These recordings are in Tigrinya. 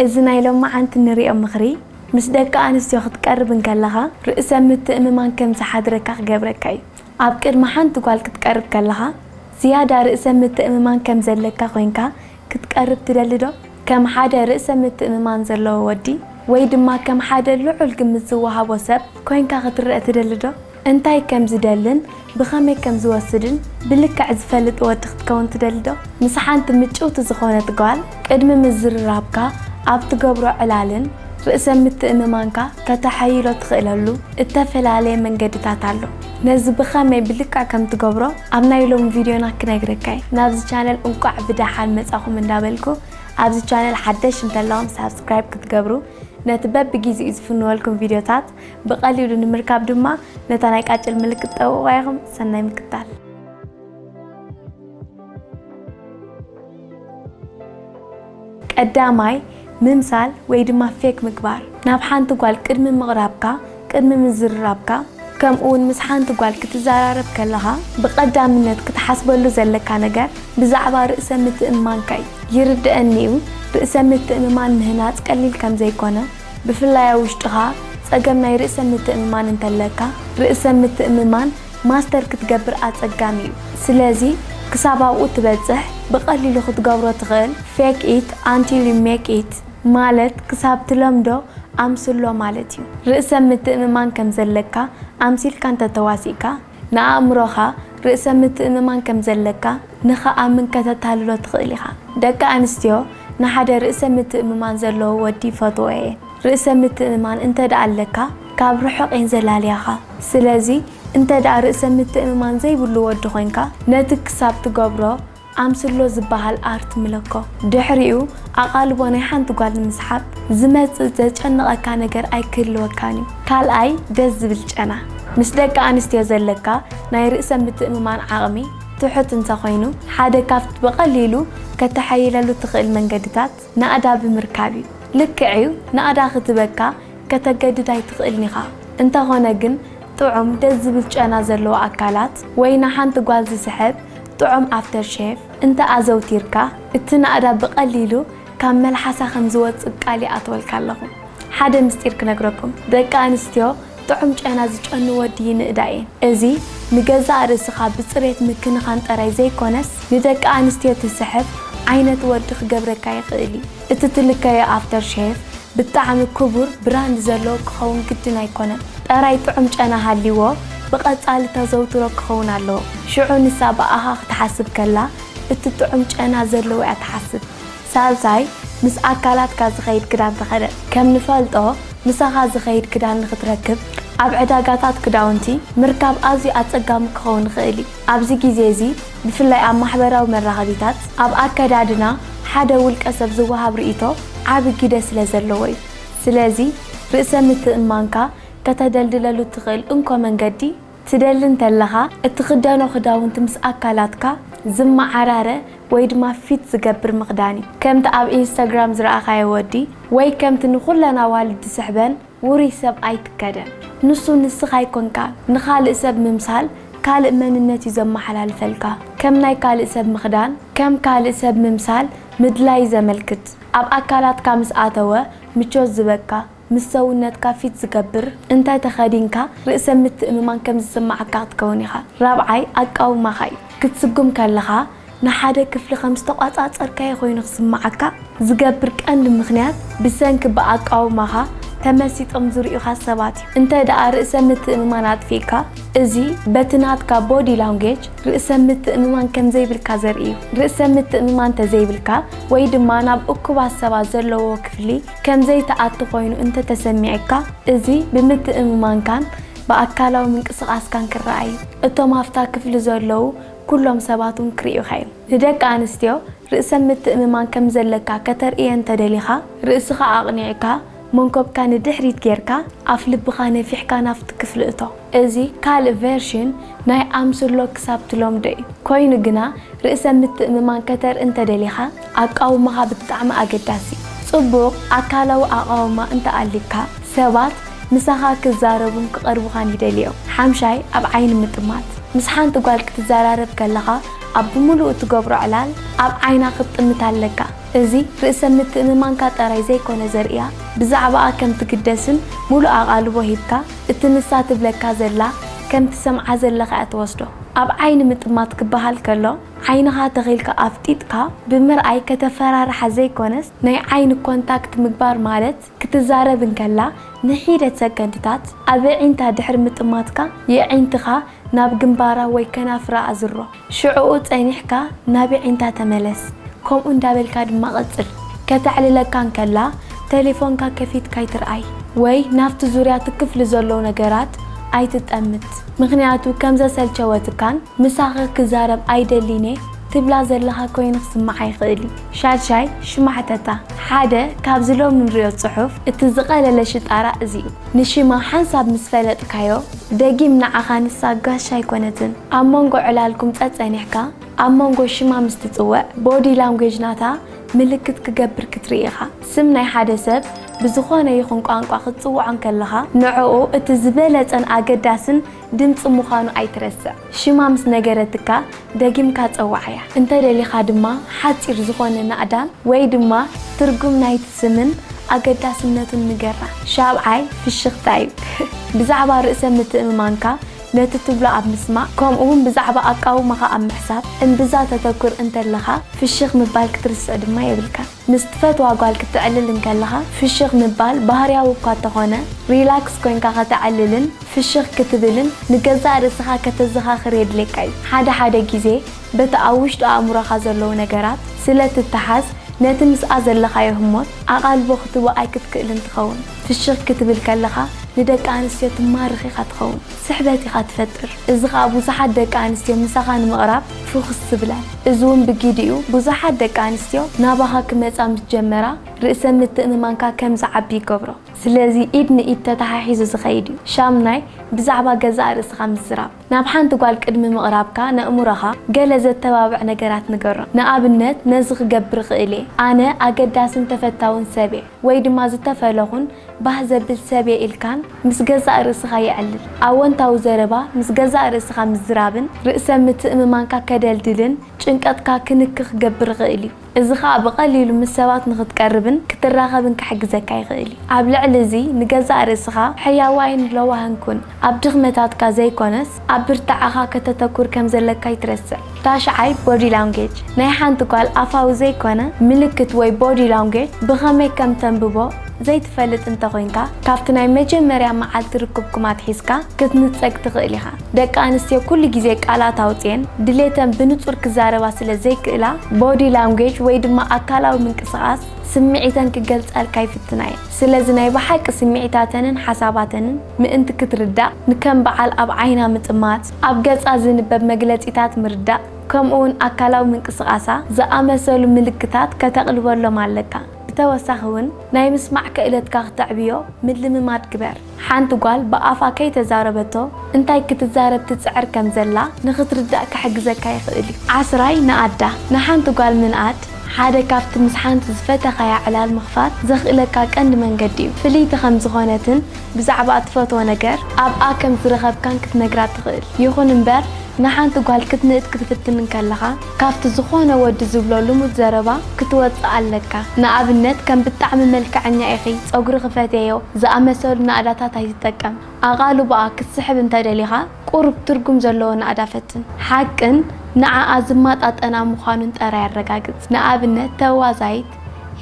እዚ ናይ ሎማዓንቲ ንሪኦ ምኽሪ፣ ምስ ደቂ ኣንስትዮ ክትቀርብ እንከለኻ ርእሰ ምትእምማን ከም ዝሓድረካ ክገብረካ እዩ። ኣብ ቅድሚ ሓንቲ ጓል ክትቀርብ ከለኻ ዝያዳ ርእሰ ምትእምማን ከም ዘለካ ኮይንካ ክትቀርብ ትደሊ ዶ? ከም ሓደ ርእሰ ምትእምማን ዘለዎ ወዲ ወይ ድማ ከም ሓደ ልዑል ግምት ዝወሃቦ ሰብ ኮይንካ ክትረአ ትደሊ ዶ? እንታይ ከም ዝደልን ብኸመይ ከም ዝወስድን ብልክዕ ዝፈልጥ ወዲ ክትከውን ትደሊ ዶ? ምስ ሓንቲ ምጭውቲ ዝኾነት ጓል ቅድሚ ምዝርራብካ ኣብ ትገብሮ ዕላልን ርእሰ ምትእምማንካ ከተሐይሎ ትኽእለሉ እተፈላለየ መንገድታት ኣሎ። ነዚ ብኸመይ ብልክዕ ከም ትገብሮ ኣብ ናይ ሎሚ ቪድዮና ክነግረካ እየ። ናብዚ ቻነል እንቋዕ ብደሓን መጻኹም እንዳበልኩ፣ ኣብዚ ቻነል ሓደሽ እንተለኹም ሳብስክራይብ ክትገብሩ፣ ነቲ በብጊዜኡ ዝፍንወልኩም ቪድዮታት ብቐሊሉ ንምርካብ ድማ ነታ ናይ ቃጭል ምልክት ጠውቑዋ ኢኹም። ሰናይ ምክታል። ቀዳማይ፣ ምምሳል ወይ ድማ ፌክ ምግባር። ናብ ሓንቲ ጓል ቅድሚ ምቕራብካ፣ ቅድሚ ምዝርራብካ፣ ከምኡ እውን ምስ ሓንቲ ጓል ክትዘራረብ ከለኻ ብቐዳምነት ክትሓስበሉ ዘለካ ነገር ብዛዕባ ርእሰ ምትእምማንካ እዩ። ይርድኣኒ እዩ፣ ርእሰ ምትእምማን ምህናጽ ቀሊል ከም ዘይኮነ፣ ብፍላይ ኣብ ውሽጥኻ ጸገም ናይ ርእሰ ምትእምማን እንተለካ፣ ርእሰ ምትእምማን ማስተር ክትገብር ኣጸጋሚ እዩ። ስለዚ ክሳብ ኣብኡ ትበጽሕ ብቐሊሉ ክትገብሮ ትኽእል ፌክ ኢት ኣንቲል ዩ ሜክ ኢት ማለት ክሳብ ትለምዶ ኣምስሎ ማለት እዩ። ርእሰ ምትእምማን ከም ዘለካ ኣምሲልካ እንተተዋሲእካ፣ ንኣእምሮኻ ርእሰ ምትእምማን ከም ዘለካ ንኽኣምን ከተታልሎ ትኽእል ኢኻ። ደቂ ኣንስትዮ ንሓደ ርእሰ ምትእምማን ዘለዎ ወዲ ይፈትዎ እየን። ርእሰ ምትእምማን እንተ ደኣ ኣለካ፣ ካብ ርሑቕ እየን ዘላልያኻ። ስለዚ እንተ ደኣ ርእሰ ምትእምማን ዘይብሉ ወዲ ኮይንካ፣ ነቲ ክሳብ ትገብሮ ኣምስሎ ዝበሃል ኣርት ምለኮ። ድሕሪኡ ኣቓልቦ ናይ ሓንቲ ጓል ንምስሓብ ዝመጽእ ዘጨንቐካ ነገር ኣይክህልወካን እዩ። ካልኣይ፣ ደስ ዝብል ጨና። ምስ ደቂ ኣንስትዮ ዘለካ ናይ ርእሰ ምትእምማን ዓቕሚ ትሑት እንተኾይኑ፣ ሓደ ካብቲ ብቐሊሉ ከተሐይለሉ ትኽእል መንገድታት ናእዳ ብምርካብ እዩ። ልክዕ እዩ፣ ናእዳ ክትበካ ከተገድድ ኣይትኽእልን ኢኻ። እንተኾነ ግን፣ ጥዑም ደስ ዝብል ጨና ዘለዎ ኣካላት ወይ ንሓንቲ ጓል ዝስሕብ ጥዑም ኣፍተር ሼቭ እንተ ኣዘውቲርካ፣ እቲ ናእዳ ብቐሊሉ ካብ መልሓሳ ከም ዝወጽእ ቃል ይኣትወልካ ኣለኹ። ሓደ ምስጢር ክነግረኩም፣ ደቂ ኣንስትዮ ጥዑም ጨና ዝጨኑ ወዲ ይንእዳ እየን። እዚ ንገዛእ ርእስኻ ብጽሬት ምክንኻን ጥራይ ዘይኮነስ፣ ንደቂ ኣንስትዮ ትስሕብ ዓይነት ወዲ ክገብረካ ይኽእል እዩ። እቲ ትልከዮ ኣፍተር ሼቭ ብጣዕሚ ክቡር ብራንድ ዘለዎ ክኸውን ግድን ኣይኮነን። ጥራይ ጥዑም ጨና ሃልይዎ፣ ብቐጻሊ ተዘውትሮ ክኸውን ኣለዎ። ሽዑ ንሳ ብኣኻ ክትሓስብ ከላ፣ እቲ ጥዑም ጨና ዘለዎ እያ ትሓስብ። ሳልሳይ፣ ምስ ኣካላትካ ዝኸይድ ክዳን ተኸደን። ከም ንፈልጦ፣ ምሳኻ ዝኸይድ ክዳን ንኽትረክብ፣ ኣብ ዕዳጋታት ክዳውንቲ ምርካብ ኣዝዩ ኣጸጋሚ ክኸውን ይኽእል እዩ። ኣብዚ ግዜ እዚ፣ ብፍላይ ኣብ ማሕበራዊ መራኸቢታት፣ ኣብ ኣከዳድና ሓደ ውልቀ ሰብ ዝወሃብ ርእይቶ ዓቢ ግደ ስለ ዘለዎ እዩ። ስለዚ፣ ርእሰ ምትእምማንካ ከተደልድለሉ እትኽእል እንኮ መንገዲ፣ ትደሊ እንተለኻ፣ እትኽደኖ ክዳውንቲ ምስ ኣካላትካ ዝመዓራረ ወይ ድማ ፊት ዝገብር ምኽዳን እዩ። ከምቲ ኣብ ኢንስታግራም ዝረኣኻዮ ወዲ፣ ወይ ከምቲ ንኹለን ኣዋልድ ዝስሕበን ውሩይ ሰብ ኣይትከደን። ንሱ ንስኻ ኣይኮንካን። ንኻልእ ሰብ ምምሳል ካልእ መንነት እዩ ዘመሓላልፈልካ። ከም ናይ ካልእ ሰብ ምኽዳን፣ ከም ካልእ ሰብ ምምሳል ምድላይ እዩ ዘመልክት። ኣብ ኣካላትካ ምስ ኣተወ ምቾት ዝህበካ፣ ምስ ሰውነትካ ፊት ዝገብር እንተ ተኸዲንካ፣ ርእሰ ምትእምማን ከም ዝስምዓካ ክትከውን ኢኻ። ራብዓይ፣ ኣቃውማኻ እዩ። ክትስጉም ከለኻ፣ ንሓደ ክፍሊ ከም ዝተቋጻጸርካዮ ኮይኑ ክስምዓካ ዝገብር ቀንዲ ምኽንያት፣ ብሰንኪ ብኣቃውማኻ ተመሲጦም ዝርእዩኻ ሰባት እዩ። እንተ ደኣ ርእሰ ምትእምማን ኣጥፊእካ፣ እዚ በቲ ናትካ ቦዲ ላንጉጅ ርእሰ ምትእምማን ከም ዘይብልካ ዘርኢ እዩ። ርእሰ ምትእምማን እንተ ዘይብልካ፣ ወይ ድማ ናብ እኩባት ሰባት ዘለዎ ክፍሊ ከም ዘይትኣቱ ኮይኑ እንተ ተሰሚዕካ፣ እዚ ብምትእምማንካን ብኣካላዊ ምንቅስቓስካን ክረኣ እዩ። እቶም ኣብታ ክፍሊ ዘለዉ ኩሎም ሰባት እውን ክርእዩኻ እዮም። ንደቂ ኣንስትዮ፣ ርእሰ ምትእምማን ከም ዘለካ ከተርእየን እንተ ደሊኻ፣ ርእስኻ ኣቕኒዕካ፣ መንኮብካ ንድሕሪት ጌርካ፣ ኣፍ ልብኻ ነፊሕካ ናብቲ ክፍሊ እቶ። እዚ ካልእ ቨርሽን ናይ ኣምስሎ ክሳብ ትለምዶ እዩ። ኮይኑ ግና፣ ርእሰ ምትእምማን ከተርኢ እንተ ደሊኻ፣ ኣቃውማኻ ብጣዕሚ ኣገዳሲ እዩ። ጽቡቕ ኣካላዊ ኣቃውማ እንተ ኣልካ፣ ሰባት ምሳኻ ክዛረቡን ክቐርቡኻን ይደልዩ እዮም። ሓምሻይ፣ ኣብ ዓይኒ ምጥማት። ምስ ሓንቲ ጓል ክትዘራረብ ከለኻ፣ ኣብ ብምሉኡ እትገብሮ ዕላል ኣብ ዓይና ክትጥምት ኣለካ። እዚ ርእሰ ምትእምማንካ ጥራይ ዘይኮነ ዘርእያ፣ ብዛዕባኣ ከም ትግደስን ሙሉእ ኣቓልቦ ሂብካ፣ እቲ ንሳ ትብለካ ዘላ ከም ትሰምዓ ዘለኻ እያ ትወስዶ። ኣብ ዓይኒ ምጥማት ክበሃል ከሎ፣ ዓይንኻ ተኺልካ ኣፍጢጥካ ብምርኣይ ከተፈራርሓ ዘይኮነስ፣ ናይ ዓይኒ ኮንታክት ምግባር ማለት ክትዛረብ እንከላ ንሒደት ሰከንድታት ኣብ ኣዒንታ ድሕሪ ምጥማትካ የዒንትኻ ናብ ግንባራ ወይ ከናፍራ ኣዝሮ። ሽዕኡ ጸኒሕካ ናብ ኣዒንታ ተመለስ። ከምኡ እንዳበልካ ድማ ቀጽል። ከተዕልለካ እንከላ ተሌፎንካ ከፊትካ ኣይትርኣይ ወይ ናብቲ ዙርያ ትክፍሊ ዘለዉ ነገራት ኣይትጠምት። ምኽንያቱ ከም ዘሰልቸወትካን ምሳኺ ክዛረብ ኣይደልን'የ ትብላ ዘለኻ ኮይኑ ክስምዓ ይኽእል እዩ። ሻድሻይ ሽማዕተታ። ሓደ ካብዚ ሎሚ ንሪኦ ጽሑፍ እቲ ዝቐለለ ሽጣራ እዚ እዩ። ንሽማ ሓንሳብ ምስ ፈለጥካዮ ደጊም ንዓኻ ንሳ ጋሻ ኣይኮነትን። ኣብ መንጎ ዕላልኩም ጸጸኒሕካ ኣብ መንጎ ሽማ ምስ ትጽውዕ ቦዲ ላንጉጅ ናታ ምልክት ክገብር ክትርኢ ኢኻ። ስም ናይ ሓደ ሰብ ብዝኾነ ይኹን ቋንቋ ክትጽውዖ እንከለኻ ንዕኡ እቲ ዝበለጸን ኣገዳስን ድምጺ ምዃኑ ኣይትረስዕ። ሽማ ምስ ነገረትካ ደጊምካ ጸውዓያ። እንተደሊኻ ድማ ሓጺር ዝኾነ ናእዳን ወይ ድማ ትርጉም ናይቲ ስምን ኣገዳስነቱን ንገራ። ሻብዓይ ፍሽኽታ እዩ። ብዛዕባ ርእሰ ምትእምማንካ ነቲ ትብሎ ኣብ ምስማዕ፣ ከምኡውን ብዛዕባ ኣቃውማኻ ኣብ ምሕሳብ እምብዛ ተተኩር እንተለኻ፣ ፍሽኽ ምባል ክትርስዕ ድማ የብልካን። ምስ ትፈትዋ ጓል ክትዕልል እንከለኻ፣ ፍሽኽ ምባል ባህርያዊ እኳ እንተኾነ፣ ሪላክስ ኮይንካ ከተዕልልን ፍሽኽ ክትብልን ንገዛእ ርእስኻ ከተዘኻኽር የድልየካ እዩ። ሓደ ሓደ ግዜ በቲ ኣብ ውሽጢ ኣእምሮኻ ዘለዉ ነገራት ስለ ትተሓዝ፣ ነቲ ምስኣ ዘለኻዮ ህሞት ኣቓልቦ ክትቦ ኣይክትክእልን ትኸውን። ፍሽኽ ክትብል ከለኻ ንደቂ ኣንስትዮ ትማርኽ ኢኻ ትኸውን። ስሕበት ኢኻ ትፈጥር። እዚ ኸኣ ብዙሓት ደቂ ኣንስትዮ ምሳኻ ንምቕራብ ፍኹስ ዝብለን። እዚ እውን ብጊዲኡ ብዙሓት ደቂ ኣንስትዮ ናባኻ ክመጻ ምስ ጀመራ ርእሰ ምትእምማንካ ከም ዝዓቢ ይገብሮ። ስለዚ ኢድ ንኢድ ተተሓሒዙ ዝኸይድ እዩ። ሻምናይ ብዛዕባ ገዛእ ርእስኻ ምዝራብ። ናብ ሓንቲ ጓል ቅድሚ ምቕራብካ ነእምሮኻ ገለ ዘተባብዕ ነገራት ንገሮ። ንኣብነት ነዚ ክገብር እኽእል እየ፣ ኣነ ኣገዳስን ተፈታውን ሰብ እየ፣ ወይ ድማ ዝተፈለኹን ባህ ዘብል ሰብ እየ ኢልካን ምስ ገዛእ ርእስኻ የዕልል። ኣወንታዊ ዘረባ ምስ ገዛእ ርእስኻ ምዝራብን ርእሰ ምትእምማንካ ከደልድልን ጭንቀትካ ክንኪ ክገብር ይኽእል እዩ። እዚ ኸኣ ብቐሊሉ ምስ ሰባት ንኽትቀርብን ክትራኸብን ክሕግዘካ ይኽእል እዩ። ኣብ ልዕሊ እዚ ንገዛእ ርእስኻ ሕያዋይን ለዋህን ኩን። ኣብ ድኽመታትካ ዘይኮነስ ኣብ ብርታዐኻ ከተተኩር ከም ዘለካ ኣይትረስዕ። ታሽዓይ ቦዲ ላንጉጅ። ናይ ሓንቲ ጓል ኣፋዊ ዘይኮነ ምልክት ወይ ቦዲ ላንጉጅ ብኸመይ ከም ተንብቦ ዘይትፈልጥ እንተኾይንካ፣ ካብቲ ናይ መጀመርያ መዓልቲ ርክብኩም ኣትሒዝካ ክትንጸግ ትኽእል ኢኻ። ደቂ ኣንስትዮ ኩሉ ግዜ ቃላት ኣውጽኤን ድሌተን ብንጹር ክዛረባ ስለ ዘይክእላ፣ ቦዲ ላንጉጅ ወይ ድማ ኣካላዊ ምንቅስቓስ ስምዒተን ክገልጻልካ ይፍትና እየን። ስለዚ ናይ ብሓቂ ስምዒታተንን ሓሳባተንን ምእንቲ ክትርዳእ፣ ንከም በዓል ኣብ ዓይና ምጥማት፣ ኣብ ገጻ ዝንበብ መግለጺታት ምርዳእ፣ ከምኡውን ኣካላዊ ምንቅስቓሳ ዝኣመሰሉ ምልክታት ከተቕልበሎም ኣለካ። ብተወሳኺ እውን ናይ ምስማዕ ክእለትካ ክተዕብዮ ምልምማድ ግበር። ሓንቲ ጓል ብኣፋ ከይተዛረበቶ እንታይ ክትዛረብ ትጽዕር ከም ዘላ ንኽትርዳእ ክሕግዘካ ይኽእል እዩ። ዓስራይ ንኣዳ። ንሓንቲ ጓል ምንኣድ ሓደ ካብቲ ምስ ሓንቲ ዝፈተኻያ ዕላል ምኽፋት ዘኽእለካ ቀንዲ መንገዲ እዩ። ፍልይቲ ከም ዝኾነትን ብዛዕባ እትፈትዎ ነገር ኣብኣ ከም ዝረኸብካን ክትነግራ ትኽእል። ይኹን እምበር፣ ንሓንቲ ጓል ክትንእድ ክትፍትን እንከለኻ፣ ካብቲ ዝኾነ ወዲ ዝብሎ ልሙድ ዘረባ ክትወጽእ ኣለካ። ንኣብነት፣ ከም ብጣዕሚ መልክዐኛ ኢኺ፣ ጸጉርኺ ፈትየዮ ዝኣመሰሉ ናእዳታት ኣይትጠቀም። ኣቓልቦኣ ክትስሕብ እንተደሊኻ፣ ቁሩብ ትርጉም ዘለዎ ናእዳ ፈትን። ሓቅን ንዓኣ ዝመጣጠና ምዃኑን ጥራይ ኣረጋግጽ። ንኣብነት፣ ተዋዛይት፣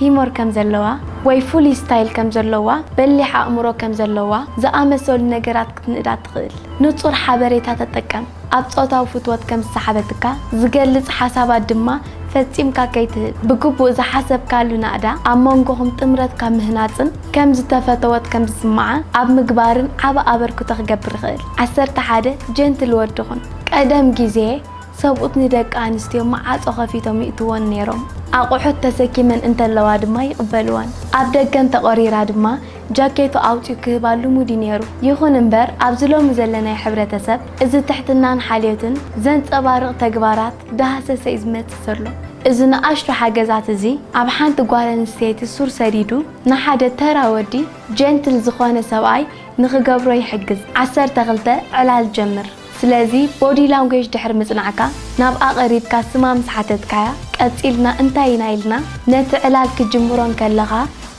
ሂሞር ከም ዘለዋ ወይ ፍሉይ ስታይል ከም ዘለዋ፣ በሊሕ ኣእምሮ ከም ዘለዋ ዝኣመሰሉ ነገራት ክትንእዳ ትኽእል። ንጹር ሓበሬታ ተጠቀም። ኣብ ጾታዊ ፍትወት ከም ዝሰሓበትካ ዝገልጽ ሓሳባት ድማ ፈጺምካ ከይትህብ። ብግቡእ ዝሓሰብካሉ ናእዳ ኣብ መንጎኹም ጥምረት ካብ ምህናጽን ከም ዝተፈተወት ከም ዝስምዓ ኣብ ምግባርን ዓቢ ኣበርክቶ ክገብር ይኽእል። ዓሰርተ ሓደ ጀንትል ወዲ ኩን። ቀደም ግዜ ሰብኡት ንደቂ ኣንስትዮ መዓጾ ከፊቶም ይእትወን ነይሮም። ኣቑሑት ተሰኪመን እንተለዋ ድማ ይቕበልወን። ኣብ ደገ እንተቖሪራ ድማ ጃኬቱ ኣውጺኡ ክህባ ልሙድ እዩ ነይሩ። ይኹን እምበር፣ ኣብዚ ሎሚ ዘለናዮ ሕብረተሰብ፣ እዚ ትሕትናን ሓልዮትን ዘንጸባርቕ ተግባራት ዳህሰሰ እዩ ዝመጽእ ዘሎ። እዚ ንኣሽቱ ሓገዛት እዚ፣ ኣብ ሓንቲ ጓል ኣንስተይቲ ሱር ሰዲዱ፣ ንሓደ ተራ ወዲ፣ ጀንትል ዝኾነ ሰብኣይ ንኽገብሮ ይሕግዝ። ዓሰርተ ክልተ ዕላል ጀምር። ስለዚ፣ ቦዲ ላንጉጅ ድሕሪ ምጽናዕካ፣ ናብኣ ቀሪብካ ስማ ምስ ሓተትካያ፣ ቀጺልና እንታይ ኢና ኢልና ነቲ ዕላል ክትጅምሮ እንከለኻ፣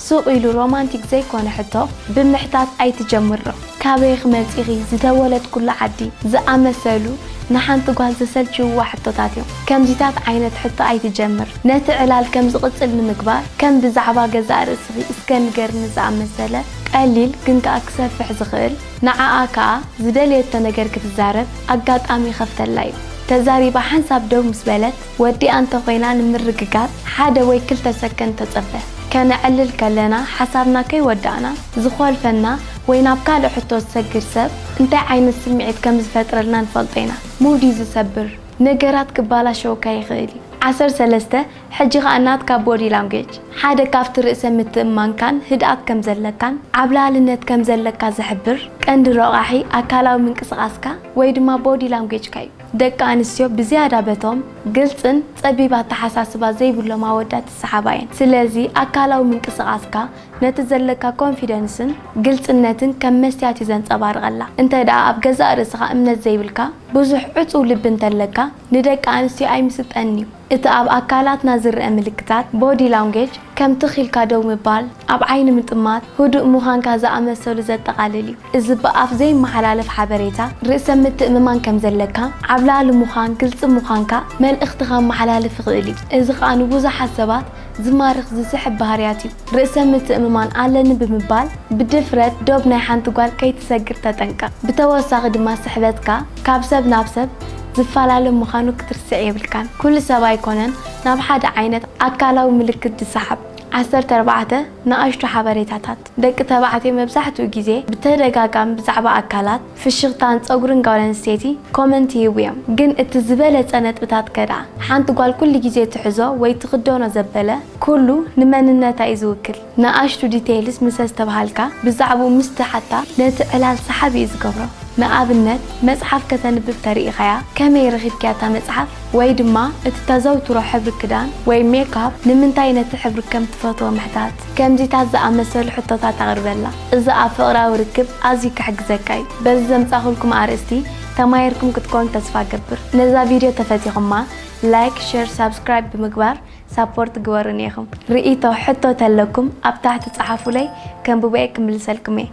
ሱቕ ኢሉ ሮማንቲክ ዘይኮነ ሕቶ ብምሕታት ኣይትጀምሮ። ካበይ ኢኺ መጺኺ? ዝተወለድኩሉ ዓዲ ዝኣመሰሉ ንሓንቲ ጓል ዘሰልችውዋ ሕቶታት እዮም። ከምዚታት ዓይነት ሕቶ ኣይትጀምር። ነቲ ዕላል ከም ዝቕጽል ንምግባር፣ ከም ብዛዕባ ገዛእ ርእስኺ እስከ ንገርኒ ዝኣመሰለ ቀሊል ግን ከኣ ክሰፍሕ ዝኽእል፣ ንዓኣ ከኣ ዝደልየቶ ነገር ክትዛረብ ኣጋጣሚ ይኸፍተላ እዩ። ተዛሪባ ሓንሳብ ደው ምስ በለት፣ ወዲኣ እንተኾይና ንምርግጋጽ ሓደ ወይ ክልተ ሰከንድ ተጸበ። ከነዕልል ከለና ሓሳብና ከይወዳእና ዝኾልፈና ወይ ናብ ካልእ ሕቶ ዝሰግር ሰብ እንታይ ዓይነት ስምዒት ከም ዝፈጥረልና ንፈልጦ ኢና። ሙድ እዩ ዝሰብር። ነገራት ክባላሸወካ ይኽእል እዩ። ዓሰርተ ሰለስተ፣ ሕጂ ኸኣ ናትካ ቦዲ ላንጉጅ። ሓደ ካብቲ ርእሰ ምትእምማንካን ህድኣት ከም ዘለካን ዓብላልነት ከም ዘለካ ዝሕብር ቀንዲ ረቋሒ ኣካላዊ ምንቅስቓስካ ወይ ድማ ቦዲ ላንጉጅካ እዩ። ደቂ ኣንስትዮ ብዝያዳ በቶም ግልጽን ጸቢብ ኣተሓሳስባ ዘይብሎም ኣወዳት ዝሰሓባ እየን። ስለዚ ኣካላዊ ምንቅስቓስካ ነቲ ዘለካ ኮንፊደንስን ግልጽነትን ከም መስትያት እዩ ዘንጸባርቐላ። እንተ ደኣ ኣብ ገዛእ ርእስኻ እምነት ዘይብልካ፣ ብዙሕ ዕጹው ልቢ እንተለካ፣ ንደቂ ኣንስትዮ ኣይምስጠን እዩ። እቲ ኣብ ኣካላትና ዝረኣ ምልክታት፣ ቦዲ ላንጉጅ፣ ከም ትኽ ኢልካ ደው ምባል፣ ኣብ ዓይኒ ምጥማት፣ ህዱእ ምዃንካ ዝኣመሰሉ ዘጠቓልል እዩ። እዚ ብኣፍ ዘይመሓላለፍ ሓበሬታ፣ ርእሰ ምትእምማን ከም ዘለካ፣ ዓብላሊ ምዃን፣ ግልጺ ምዃንካ፣ መልእኽቲ ከመሓላልፍ ይኽእል እዩ። እዚ ኸኣ ንብዙሓት ሰባት ዝማርኽ ዝስሕብ ባህርያት እዩ። ርእሰ ምትእምማን ኣለኒ ብምባል ብድፍረት ዶብ ናይ ሓንቲ ጓል ከይትሰግር ተጠንቀቕ። ብተወሳኺ ድማ ስሕበትካ ካብ ሰብ ናብ ሰብ ዝፈላለ ምዃኑ ክትርስዕ የብልካን። ኩሉ ሰብ ኣይኮነን ናብ ሓደ ዓይነት ኣካላዊ ምልክት ዝሰሓብ። ዓሰርተ ኣርባዕተ፣ ንኣሽቱ ሓበሬታታት። ደቂ ተባዕትዮ መብዛሕትኡ ግዜ ብተደጋጋሚ ብዛዕባ ኣካላት፣ ፍሽኽታን ጸጉርን ጓል ኣንስተይቲ ኮመንት ይህቡ እዮም። ግን እቲ ዝበለጸ ነጥብታት ከ ደኣ? ሓንቲ ጓል ኩሉ ግዜ ትሕዞ ወይ ትኽደኖ ዘበለ ኩሉ ንመንነታ እዩ ዝውክል። ንኣሽቱ ዲቴይልስ ምስ ኣስተብሃልካ፣ ብዛዕባኡ ምስ ትሓታ፣ ነቲ ዕላል ሰሓቢ እዩ ዝገብሮ። ንኣብነት፣ መጽሓፍ ከተንብብ ተሪኢኻያ፣ ከመይ ረኺብክያ እታ መጽሓፍ? ወይ ድማ እቲ ተዘውትሮ ሕብሪ ክዳን ወይ ሜክኣፕ ንምንታይ ነቲ ሕብሪ ከም ትፈትዎ ምሕታት። ከምዚታት ዝኣመሰሉ ሕቶታት ኣቕርበላ። እዚ ኣብ ፍቕራዊ ርክብ ኣዝዩ ክሕግዘካ እዩ። በዚ ዘምጻኹልኩም ኣርእስቲ ተማሂርኩም ክትኮኑ ተስፋ እገብር። ነዛ ቪድዮ ተፈቲኹማ፣ ላይክ፣ ሸር፣ ሳብስክራይብ ብምግባር ሳፖርት ግበሩኒ ኢኹም። ርእይቶ፣ ሕቶ ተለኩም ኣብ ታሕቲ ጸሓፉለይ፣ ከንብቦ'የ ክምልሰልኩም እየ።